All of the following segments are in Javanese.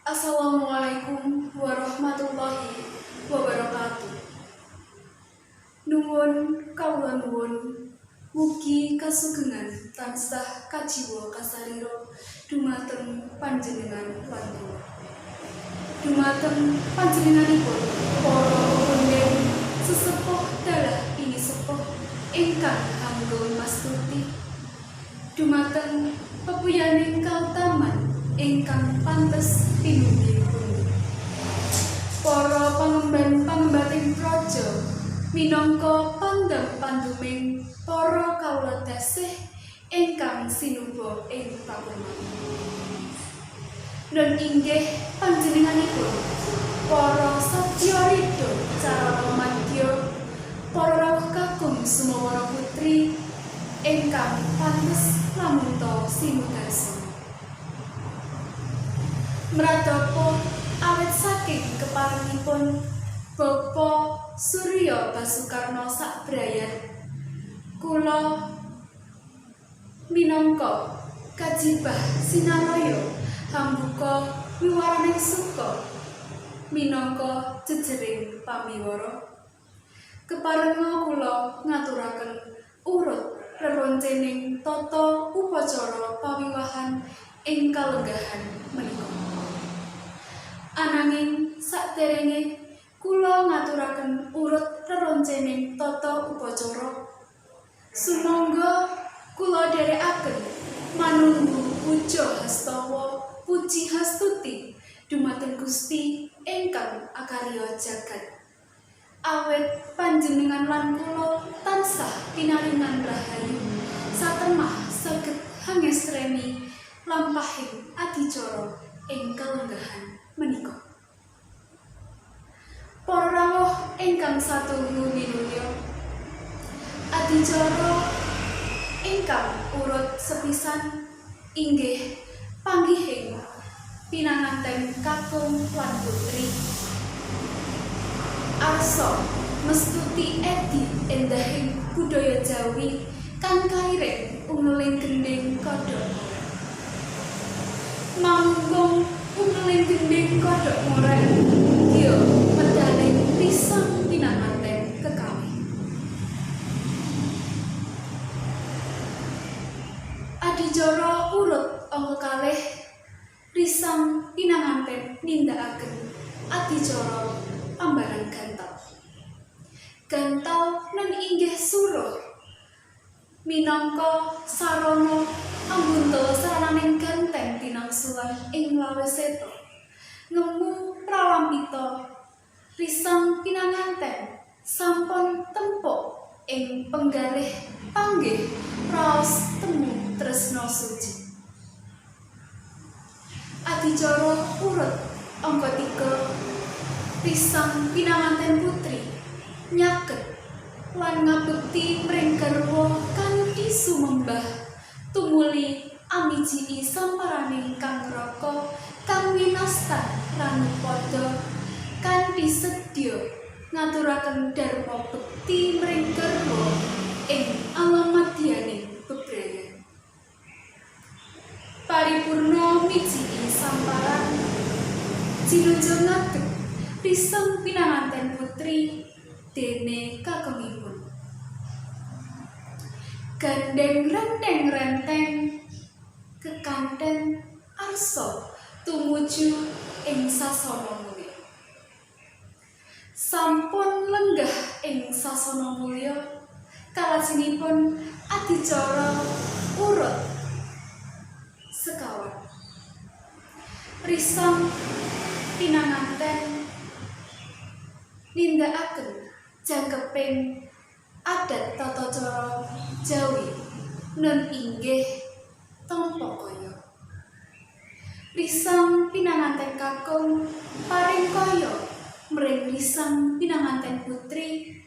Assalamualaikum warahmatullahi wabarakatuh. Nuwun kawula nuwun, mugi kasugengan tansah kajiwa kasarira dumateng panjenengan lan kula. Dumateng panjenenganipun para pepunden sesepuh dalah pinisepuh ingkang hanggung mastuti. Dumateng pepuyaning kautaman ingkang pantes pinunggi-punggi. Para pangemban pangembating praja minangka pandam panduming para kawula dasih ingkang sinuba ing pakuman. Nun inggih panjenenganipun para sadya ridha carana madya, para rawuh kakung sumawana putri ingkang pantes lamunta sinudarsana. Mradapa awit saking keparengipun Bapa Surya Basukarno sakbrayat, kula minangka kajibah sinaraya hambuka wiwaraning suka minangka jejering pamiwara. Keparenga kula ngaturaken urut reroncening tata upacara pawiwahan ing kalenggahan menika. Ananging saderenge kula ngaturaken urut reroncening tata upacara, sumangga kula dherekaken manunggu puja hastawa puji hastuti dumateng Gusti ingkang akarya jagat. Awit panjenengan lan kula tansah pinaringan rahayu satemah saged hangestreni lampahing adicara ing kalenggahan menika. Para rawuh ingkang satuhu minulya, adicara ingkang urut sepisan inggih panggihing pinanganten kakung lan putri. Arsa mestuti edi endahing budaya Jawi kang kairing ungeling gendhing kodhok. Manggung ungeling gendhing kodhok morek ya medaling risang pinanganten kekalih. Adicara urut angka kalih, risang pinanganten nindakaken adicara pambaran gantal. Gantal nen inggih suruh minangka sarana ambuntel sarananing ganteng tinangsulan ing Laweseta. Ngemu pralampita risang pinanganten sampun tempuk ing penggalih panggih raos temu tresna suci. Adicara urut angka 3, risang pinanganten putri nyaket lan ngabekti mring garwa kanthi sumembah tumuli amijii samparaning Kang Raka kang winastan ranupada kanthi sedya ngaturaken dharma bekti mring garwa ing alam madyaning bebrayan. Paripurna mijii samparan, jinunjung ngadeg risang pinanganten putri dene kakungipun. Gandeng renteng renteng kekanten arsa tumuju ing sasana mulya. Sampun lenggah ing sasana mulya, kalajengipun adicara urut sekawan. Risang pinanganten nindakaken jangkeping adat tata cara Jawi nun inggih tampa kaya. Risang pinanganten kakung paring kaya mring risang pinanganten putri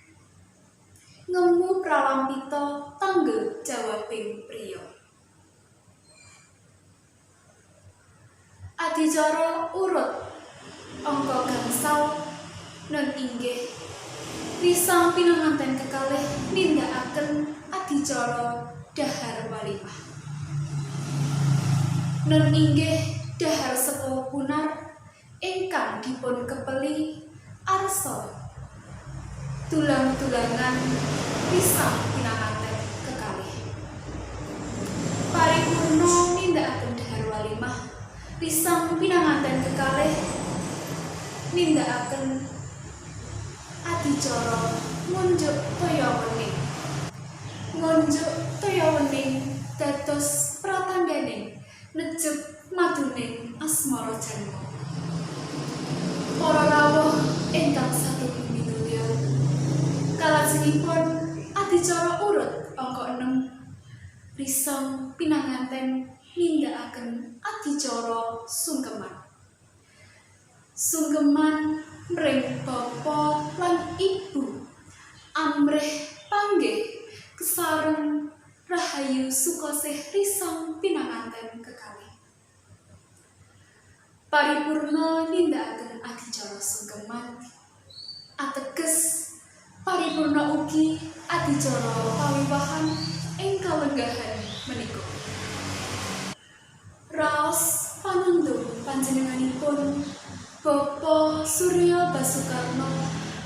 ngemu pralampita tanggel jawabing priya. Adicara urut angka gangsal nun inggih risang pinanganten kekalih nindakaken adicara dahar walimah. Nun inggih dahar seka punar. Ingkang dipun kepeli arsa dulang-dulangan risang pinanganten kekalih. Paripurna nindakaken dhahar walimah, risang pinanganten kekalih nindakaken adicara ngunjuk toya wening. Ngunjuk toya wening dados pratandaning nejeb maduning asmara janma. Para rawuh ingkang sagung minulya, kalajengipun adicara urut angka 6, risang pinanganten nindakaken adicara sungkeman. Sungkeman mring bapa lan ibu amrih panggih kesareng rahayu sukasih risang pinanganten kekalih. Paripurna nindakaken adicara sungkeman ateges paripurna ugi adicara pawiwahan ing kalenggahan menika. Raos panundung panjenenganipun Bapak Surya Basukarno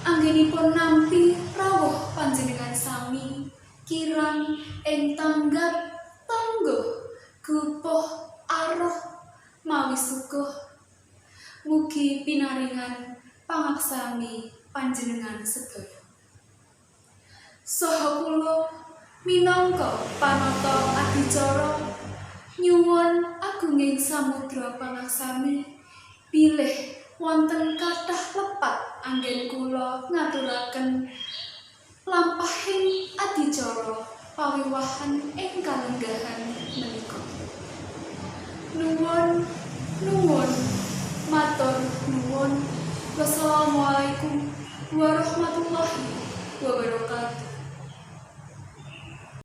anggenipun nampi rawuh panjenengan sami kirang ing tanggap tangguh gupuh aruh mawi suguh, mugi pinaringan pangaksami panjenengan sedaya. Saha kula minangka panata adicara nyuwun agunging samudra pangaksami bilih wonten kathah lepat anggen kula ngaturaken lampahing adicara pawiwahan ing kalenggahan menika. Nuwun nuwun, matur nuwun. Wassalamualaikum warahmatullahi wabarakatuh.